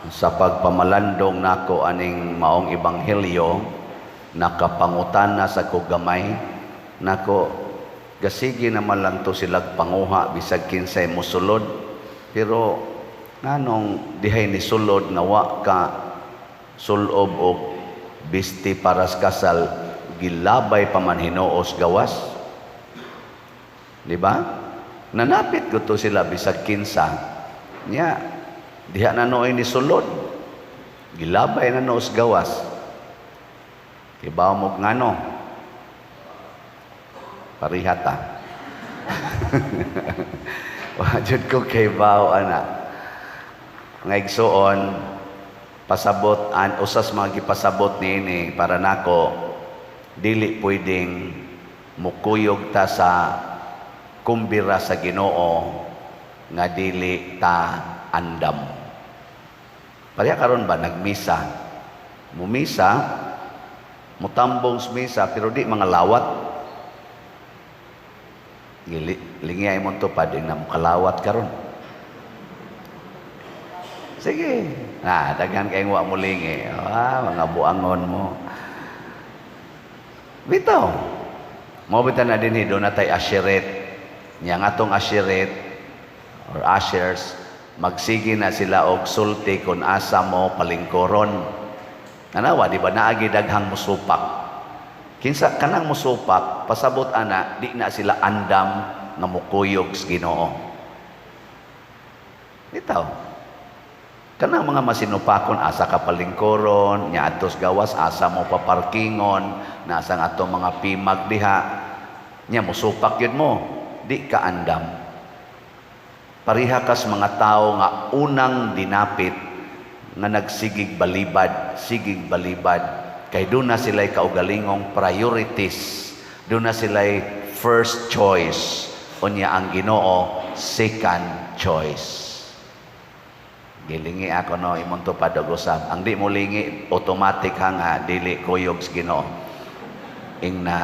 Sa pagpamalandong nako aning maong ebanghelyo, nakapangutana sa ko gamay nako, gasige naman lang to silag panguha bisag kinsay mosulod, pero nganong dihay ni sulod nga wa ka sulob og bisti para sa kasal, gilabay pa man hinuos gawas, di ba? Nanapit ko to sila bisag kinsa nya diha na nooy ni sulod, gilabay na noos gawas. Kibaw mo ngano? Parihata. Wa jud ko kaybaw ana. Nga igsuon, pasabot an usas mga gipasabot niini para nako, dili pwedeng mukuyog ta sa kumbira sa Ginoo nga dili ta andam. Pareha karon ba, nagmisa. Mumisa, mutambong sa misa, pero di mga lawat. Gili, lingi mo to pa din na mukalawat karon. Sige. Na, daghan kayong wa mo lingi. Ah, mga buangon mo. Bitaw. Mao bitaw na dinhi duna tay usherette. Nya nga atong usherette or ushers, magsige na sila og sulti kung asa mo palingkoron. Nanawa, di ba naagi daghang musupak? Kinsa kanang musupak, pasabot ana, di na sila andam nga mukuyog sa Ginoo. Bitaw. Kanang mga masinupakon, asa ka palingkoron, nya atos gawas, asa mo paparkingon, nasa ang atong mga pimag diha, nya musupak yun mo, di ka andam. Pareha kas mga tao nga unang dinapit nga nagsigig balibad, sigig balibad. Kay duna sila'y kaugalingong priorities. Duna sila'y first choice. Unya ang Ginoo, second choice. Gilingi ako no, imong tupad og usab. Ang di mo lingi, automatic ha nga dili kuyog sa Ginoo. Ingna,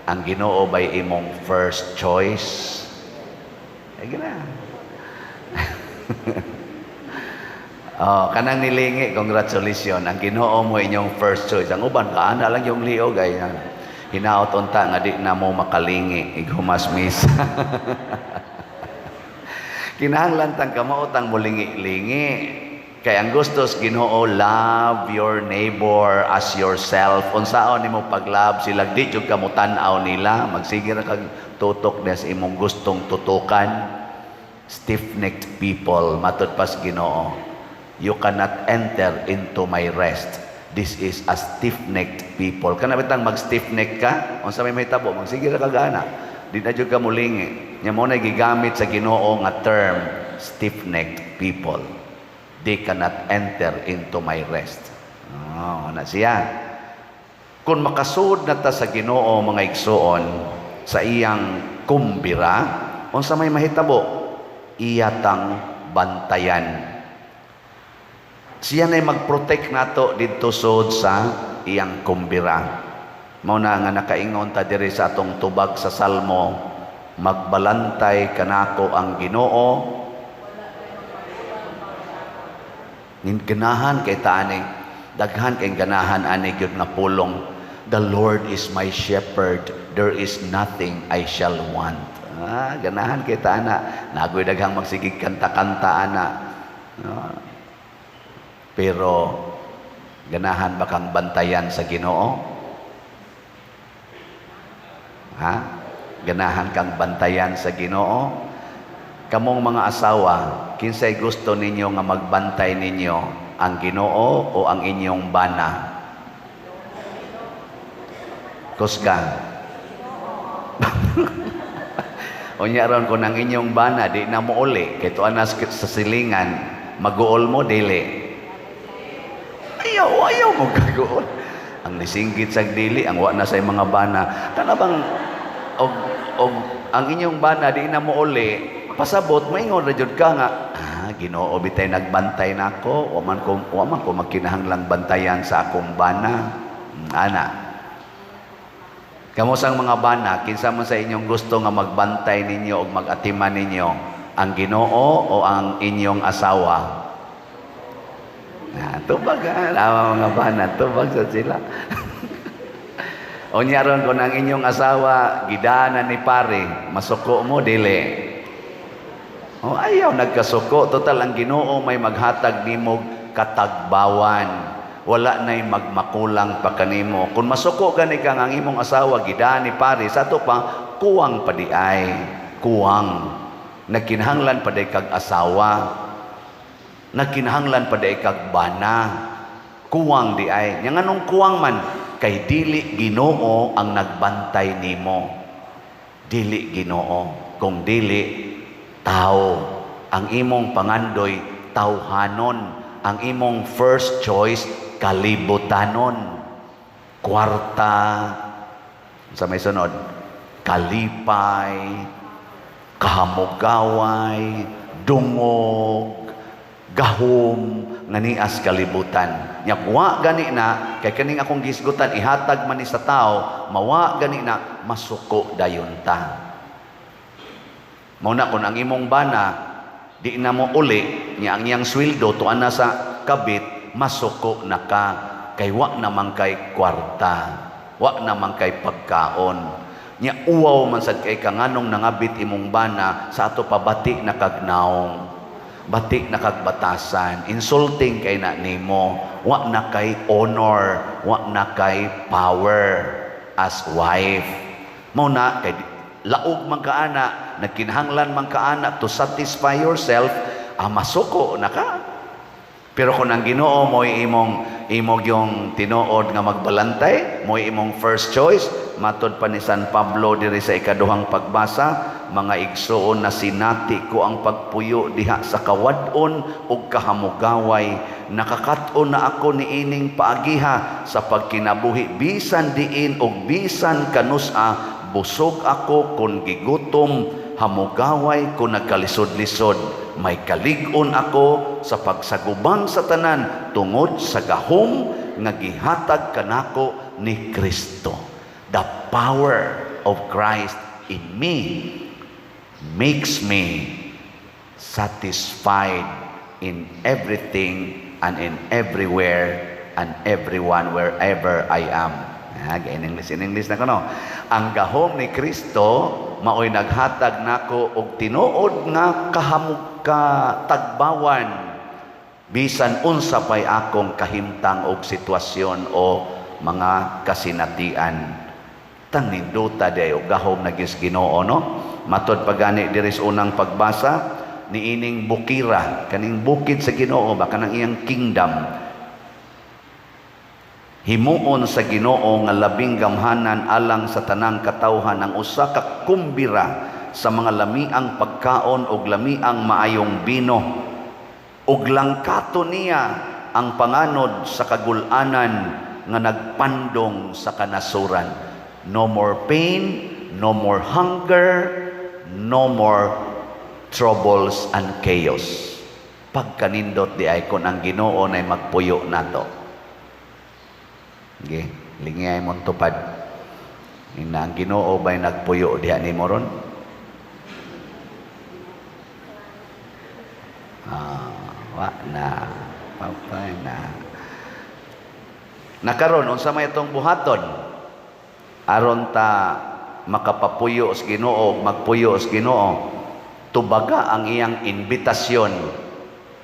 ang Ginoo bay imong first choice? Ay gina. Oh, kanang nilingi, congratulations. Ang Ginoo mo inyong first choice. Ang uban kaana lang yung liog ay hinaot unta nga di na mo makalingi ighumas misa. Kinahanglan tang kamao tang mulingi-lingi. Kay ang gustos Ginoo, love your neighbor as yourself. Unsaon nimo pag-love sila, di jud ka mo tan-aw nila, magsige ra kag tutok sa imong gustong tutukan. Stiff-necked people, matud pas Ginoo. You cannot enter into my rest. This is a stiff-necked people. Kana bitang mag stiff-neck ka, unsa may mahitabo, magsige ra kag ana. Di na jud ka mulingi. Nya mo na gigamit sa Ginoo nga term, stiff-necked people. They cannot enter into my rest. Oh, na siya. Kung makasud na ta sa Ginoo, mga igsuon, sa iyang kumbira, unsa may mahitabo? Iya tang bantayan. Siya na'y mag-protect nato didto sud sa iyang kumbira. Mao na nga nakaingon ta diri sa atong tubag sa Salmo, magbalantay kanako ang Ginoo. Ganahan kay ta ani, daghan kay ganahan ani gyud nga pulong. The Lord is my shepherd, there is nothing I shall want. Ah, ganahan kay ta ana. Nagoy daghang magsigig kanta-kanta ana. No? Pero ganahan ba kang bantayan sa Ginoo? Ha? Ganahan kang bantayan sa Ginoo? Kamong mga asawa, kinsay gusto ninyo nga magbantay ninyo, ang Ginoo o ang inyong bana? Kusga. Unya ron kung ang inyong bana di na mo uli, kay tuan na sa silingan, maguol mo dili. Ayaw, ayaw mo kaguol. Ang nisinggit sa dili, ang wa na sa mga bana. Kana bang og og ang inyong bana di na mo uli, pasabot maingon ra jud ka nga, ah, Ginoo bitay nagbantay nako, wa man ko magkinahanglang bantayan sa akong bana. Ana. Kamo sang mga bana, kinsa man sa inyong gusto nga magbantay ninyo og magatiman ninyo, ang Ginoo o ang inyong asawa? Na, tubag ha, tama mga bana, tubag sa sila. Unya ron, kung ang inyong asawa gidaanan ni pare, masuko mo, dili? Oh, ayaw nagkasuko. Total, ang Ginoo may maghatag nimo katagbawan. Wala na'y magmakulang pa kanimo. Kung masuko gani ka nga ang imong asawa gidaan ni pare, sa ato pa kuwang pa diay. Kuwang. Nagkinahanglan pa diay kag asawa. Nagkinahanglan pa diay kag bana. Kuwang diay. Nya nganong kuwang man? Kay dili Ginoo ang nagbantay nimo. Dili Ginoo. Kung dili tao. Ang imong pangandoy tawhanon. Ang imong first choice kalibutanon. Kwarta sa may sunod, kalipay, kahamugaway, dungog, gahom nga nias kalibutan. Nya wa gani na kay kaning akong gisgutan ihatag man ni sa tao, mawa gani na, masuko dayon ta. Mao na kung ang imong bana di na mo uli nya ang iyang sweldo tuan na sa kabit, masuko na ka kay wa naman kay kwarta, wa naman kay pagkaon. Nya uwaw man sad kay ka nganong nangabit imong bana, sa ato pa bati na kag naong, bati na kag batasan, insulting kay na nimo, wa na kay honor, wa na kay power as wife. Mao na kay laog man ka ana, nagkinahanglan man ka ana to satisfy yourself, ah, masuko na ka. Pero kung ang Ginoo mo'y imong imong yung tinuod nga magbalantay, mo'y imong first choice, matod pa ni San Pablo diri sa ikaduhang pagbasa, "Mga igsuon, nasinati ko ang pagpuyo diha sa kawad-on ug kahamugaway. Nakakat-on na ako niining paagiha sa pagkinabuhi bisan diin ug bisan kanus-a. Busog ako kon gigutom, hamugaway kon nagkalisod-lisod. May kalig-on ako sa pagsagubang sa tanan tungod sa gahom nga gihatag kanako ni Kristo." The power of Christ in me makes me satisfied in everything and in everywhere and everyone wherever I am. Ha, in English, in English na ko, no? Ang gahom ni Kristo maoy naghatag nako og tinuod nga kahamug katagbawan bisan unsa pay akong kahimtang og sitwasyon o mga kasinatian. Tang nindota diay og gahom na gis Ginoo, no? Matod pa gani diri sa unang pagbasa, niining bukira, kaning bukid sa Ginoo ba, kanang iyang kingdom, himuon sa Ginoo nga labing gamhanan alang sa tanang katawhan ang usa ka kumbira sa mga lamiang pagkaon ug lamiang maayong bino, ug langkato niya ang panganod sa kagul-anan nga nagpandong sa kanasuran. No more pain, no more hunger, no more troubles and chaos. Pagkanindot diay kung ang Ginoo nay magpuyo nato. Okay, lingay mong tupad. Ina ang Ginoo ba'y nagpuyo diha nimo ron? Ah, wa na. Papay na. Nakaron, unsa may itong buhaton aron ta makapapuyo sa Ginoo, magpuyo sa Ginoo? Tubaga ang iyang imbitasyon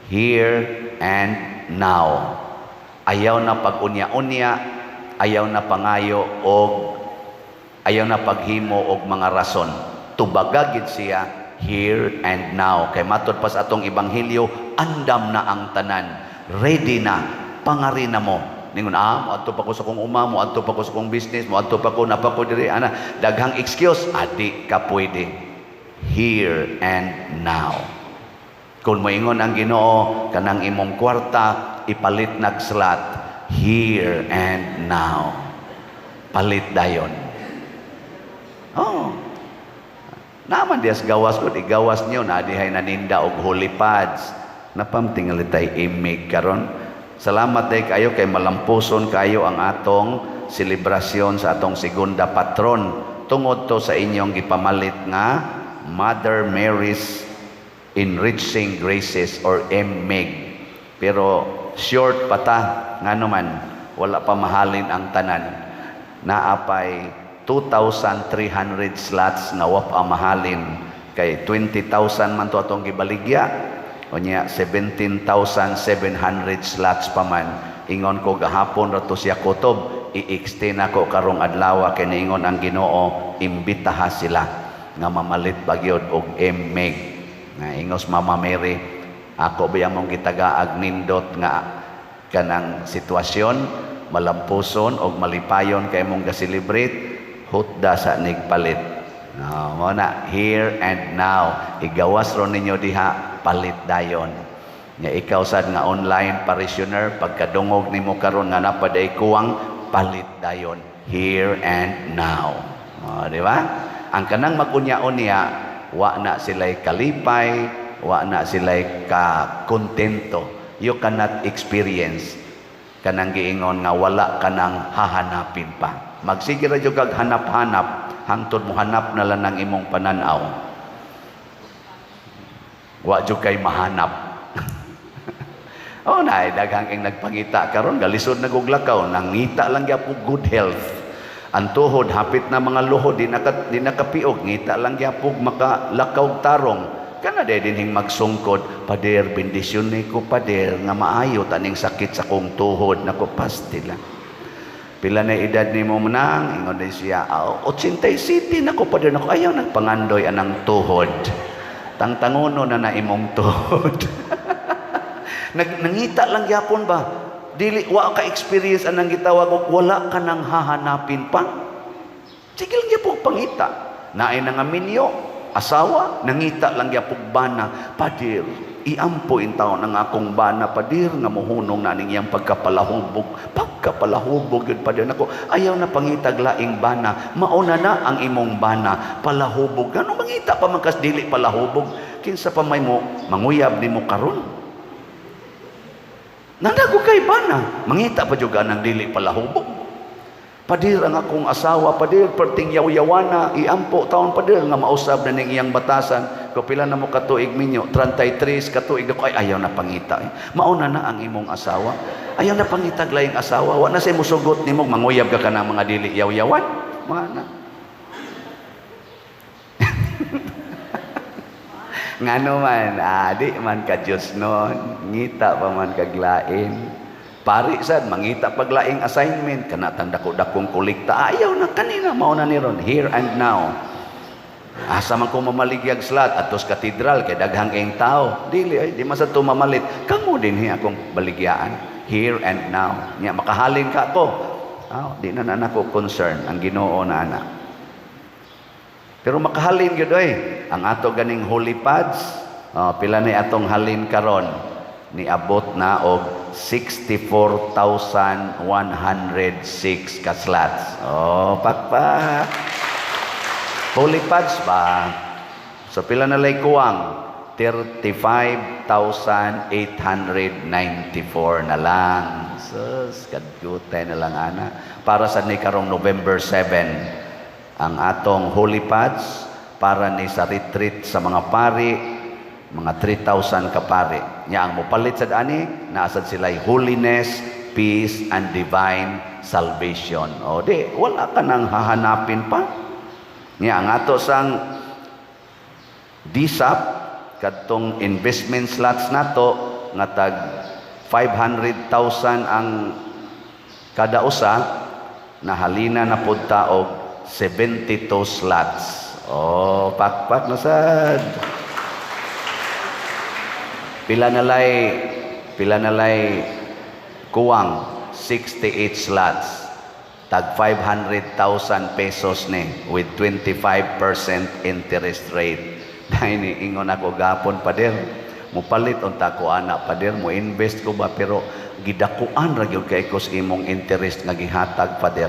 here and now. Ayaw na pag-unya-unya, ayaw na pangayo og ayaw na paghimo og mga rason. Tubaga gid siya here and now. Kay matod pa sa atong ebanghelyo, andam na ang tanan. Ready na, pangari na mo. Ningon, "Ah, moadto pa ko sa kong uma, moadto pa ko sa kong business, moadto pa ko, napa ko diri, ana." Daghang excuse, adi ka pwede. Here and now. Kung moingon ang Ginoo, kanang imong kwarta, ipalit nag slot, here and now. Palit dayon. Oh. Naman dias gawas ko, igawas niyo na dihay naninda og holy pads. Napam tingali tay imig karon. Salamat day kayo kay malampuson kayo ang atong selebrasyon sa atong segunda patron tungod to sa inyong gipamalit nga Mother Mary's Enriching Graces or MMEG. Pero short pa ta, ngano man wala pa mahalin ang tanan. Naapay 2,300 slots nga wa pa mahalin kay 20,000 man to atong gibaligya. Unya 17,700 slots pa man. Ingon ko gahapon ra to siya kutob, i-extend ako karong adlaw kay niingon ang Ginoo, imbitaha sila nga mamalit bagyod og MMEG. Nga ingos Mama Mary, ako ba mong gitagaag nindot nga kanang sitwasyon, malampuson og malipayon kay mong ga-celebrate, hutda sa nigpalit. No, mo na here and now. Igawas ro ninyo diha, palit dayon. Nya ikaw sad nga online parishioner, pagkadungog nimo karon nga napaday kuwang, palit dayon here and now. Oh, di ba? Ang kanang magunya-unya, wa na sila'y kalipay, wa na sila'y ka kontento. You cannot experience kanang giingon nga wala ka nang hahanapin pa. Magsige ra jud kag hanap-hanap hangtod mo hanap na lang ng imong pananaw. Wa jud kay mahanap. Oh, na daghang ing nagpangita karon, galisod na gug lakaw, nangita lang gyapon good health. Ang tuhod hapit na mga luhod, di nakapiog, ngita lang gyapon makalakaw tarong. Kana day dinhing magsungkod, "Pader, bendisyon ni ko, pader, nga maayo taning sakit sa kong tuhod." Nako, pastila. "Pila na edad nimo, manang?" Ingon din siya, "Oh, 87 nako, pader." "Nako, ayaw nagpangandoy anang tuhod. Tangtangono na na imong tuhod." Nangita lang gyapon ba? Dili wa ka experience anang gitawag og wala ka nang hahanapin pa. Sige lang gyapon pangita. Naay nga minyo, asawa, nangita lang gyapon bana. "Pader, iampo in taon ang akong bana, pader, nga mohunong na ning iyang pagkapalahubog. Pagkapalahubog yun, pader." "Nako, ayaw na pangitag laing bana. Mauna na ang imong bana. Palahubog. Ngano mangita pa man kas dili palahubog? Kinsa pa may mo manguyab nimo karon? Nanago kay bana. Mangita pa jud ang dili palahubog." "Pader, ang akong asawa, pader, perting yaw-yawana. Iampo taon, pader, nga mausab na ning iyang batasan." "Ko pila na mo katuig minyo?" "33 katuig." "Ko ay ayaw na pangita. Eh. Mauna na ang imong asawa. Ayaw na pangitag laing asawa. Wa na say musugot nimo, manguyab ka kanang mga dili yaw-yawan." Mga na. Ngano man, di man ka Diyos nun, ngita pa man kaglain. Pari sad, mangita paglaing assignment, kana tang dako-dakong kolekta, ayaw na kanina, mao na ni ron, here and now. Asa man ko mamaligyag slot, atos katedral, kay daghang kayong tao. Dili, ay, di man sa to mamalit. Kamo din hi akong baligyaan. Here and now. Nya, makahalin ka ako. Ah, di na na nako concern, ang Ginoo na ana. Pero makahalin gyud oy. Ang ato ganing holy pads, oh, pila ni atong halin karon? Niabot na og 64,106 ka slots. Oh, pakpak. Holy pads ba? So pila na lay kuwang? 35,894 na lang. Sus, kadgutay na lang ana. Para sa ni karong November 7, ang atong holy pads para ni sa retreat sa mga pari, mga 3,000 ka pari. Nya ang mopalit sad ani, naa sad sila'y holiness, peace, and divine salvation. O di, wala ka nang hahanapin pa. Nya ang ato sang DSAP, kadtong investment slots nato nga tag 500,000 ang kada usa, nahalina na pud ta og 72 slots. Oh, pakpak na sad. Pila na lay kuwang? 68 slots. Tag 500,000 pesos ni with 25% interest rate. Dahil ni ingon ako gapon, "Pader, mupalit unta ko ana, pader, mo invest ko ba, pero gidakuan ra gyud kay ko sa imong interest nga gihatag, pader.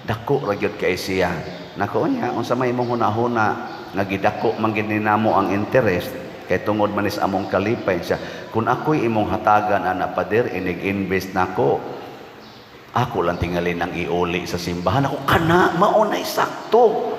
Dako ra gyud kay siya." Nako niya, unsa may imong hunahuna nga gidako man gid namo ang interest kay tungod man is among kalipay siya. "Kung ako'y imong hatagan ana, pader, inig-invest nako, ako lang tingali nang iuli sa simbahan." Ako kana maunay sakto.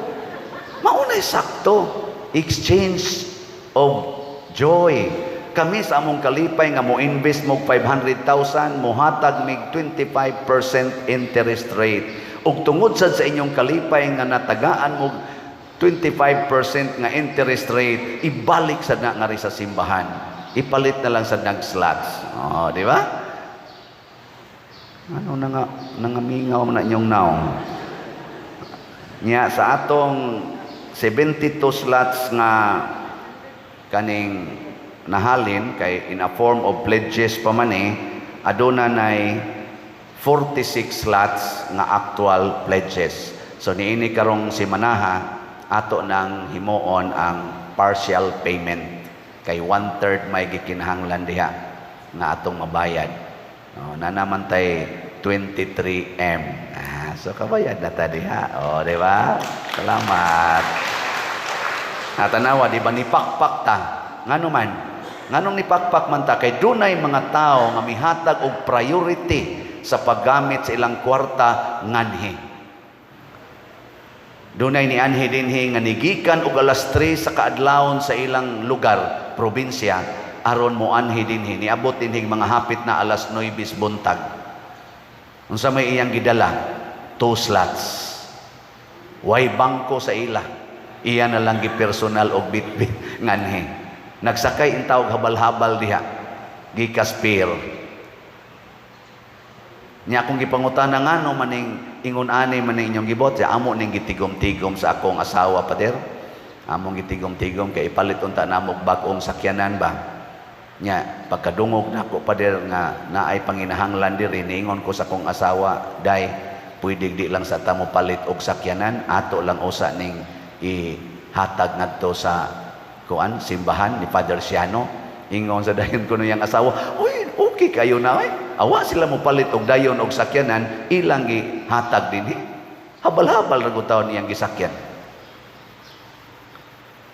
Maunay sakto. Exchange of joy. Kami sa among kalipay nga mo invest mo 500,000, mohatag mig 25% interest rate. Ug tungod sad sa inyong kalipay nga natagaan mo 25% nga interest rate, ibalik sad na ngari sa simbahan. Ipalit na lang sa nag slots. Oh, di ba? Ano na nga nangamingaw na inyong naong? Nya sa atong 72 slots nga kaning nahalin kay in a form of pledges pa man eh, aduna nay 46 slots nga actual pledges. So niini karong simanaha, ato nang himuon ang partial payment kay one-third may gikinahanglan diha nga atong mabayad. Oh, na naman tay 23M. Ah, so kabayad na ta diha. Oh, di ba? Salamat. Natanawa, di ba nipakpak ta? Ngano man? Nganong nipakpak man ta? Kay dunay mga tao nga mihatag og priority sa paggamit sa ilang kwarta nganhi. Dunay ni anhi dinhi nga nigikan og alas 3 sa kaadlawon sa ilang lugar, probinsya, aron mo anhi dinhi. Niabot dinhi mga hapit na alas 9 buntag. Unsa may iyang gidala? Two slots. Way bangko sa ila. Iya na lang gipersonal og bitbit nganhi. Nagsakay intaw habal-habal diha. Gikas pier. Nya akong gipangutana, ngano maning ingon ani maning inyong gibot? Ya amo ning gitigom-tigom sa akong asawa, pader. Among gitigom-tigom kay ipalit unta namo og bag-ong sakyanan ba. Nya pagkadungog nako, pader, nga naay panginahanglan diri, niingon ko sa akong asawa, "Day, pwede di lang sa ta mo palit og sakyanan, ato lang usa ning ihatag ngadto sa kuan, simbahan ni Father Siano." Ingon sa dayon ko niyang asawa, "Uy, okay kayo na oy." Awa sila mo palit og dayon og sakyanan, ilang gihatag dinhi. Habal-habal ra gud taon iyang gisakyan.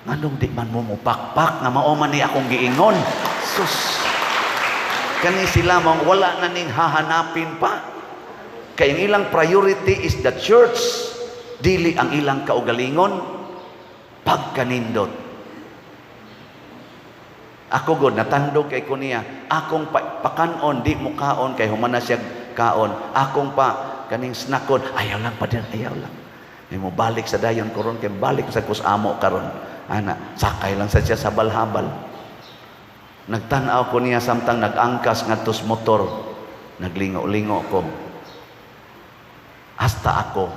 Nganong di man mo mupakpak nga mao man ni akong giingon? Sus. Kani sila mong wala na ning hahanapin pa. Kay ang ilang priority is the church, dili ang ilang kaugalingon. Pagkanindot. Ako god natandog kay ko niya. Akong pakanon di mo kaon kay humana siya kaon. Akong pa kaning snackon, ayaw lang, pader, ayaw lang. May mo balik sa dayon karon kay balik sa kus amo karon. Ana, sakay lang sa siya sa balhabal. Nagtan-aw ko niya samtang nag-angkas ngadto sa motor. Naglingo-lingo ko. Hasta ako,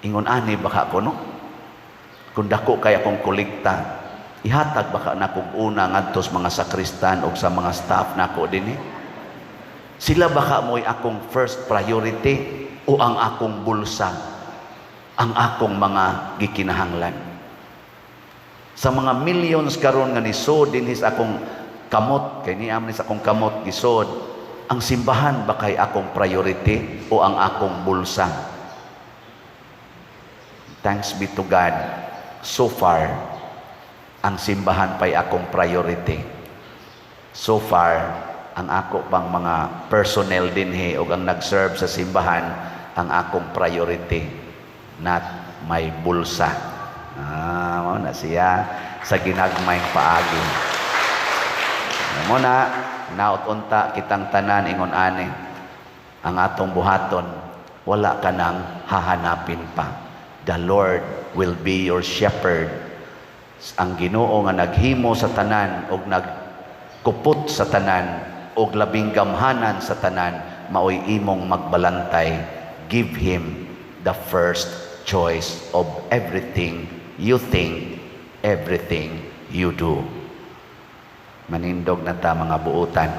ingon ani baka ko, no? Kung dako kay akong kolekta, ihatag baka na kog una ngadto sa mga sakristan o sa mga staff nako dinhi? Sila baka mo'y akong first priority o ang akong bulsa, ang akong mga gikinahanglan? Sa mga millions karon nga nisod dinhi sa akong kamot, kay niam ni sa akong kamot gisod, ang simbahan ba kay akong priority o ang akong bulsa? Thanks be to God, so far, ang simbahan pa'y akong priority. So far, ang ako pang mga personnel dinhi o ang nag-serve sa simbahan ang akong priority, not my bulsa. Ah, mao na siya sa ginagmayng paagi. Mo na, naot unta kitang tanan ingon ani ang atong buhaton, wala ka nang hahanapin pa. The Lord will be your shepherd. Ang Ginoo nga naghimo sa tanan og nagkupot sa tanan og labing gamhanan sa tanan maoy imong magbalantay. Give him the first choice of everything you think, everything you do. Manindog na ta, mga buutan.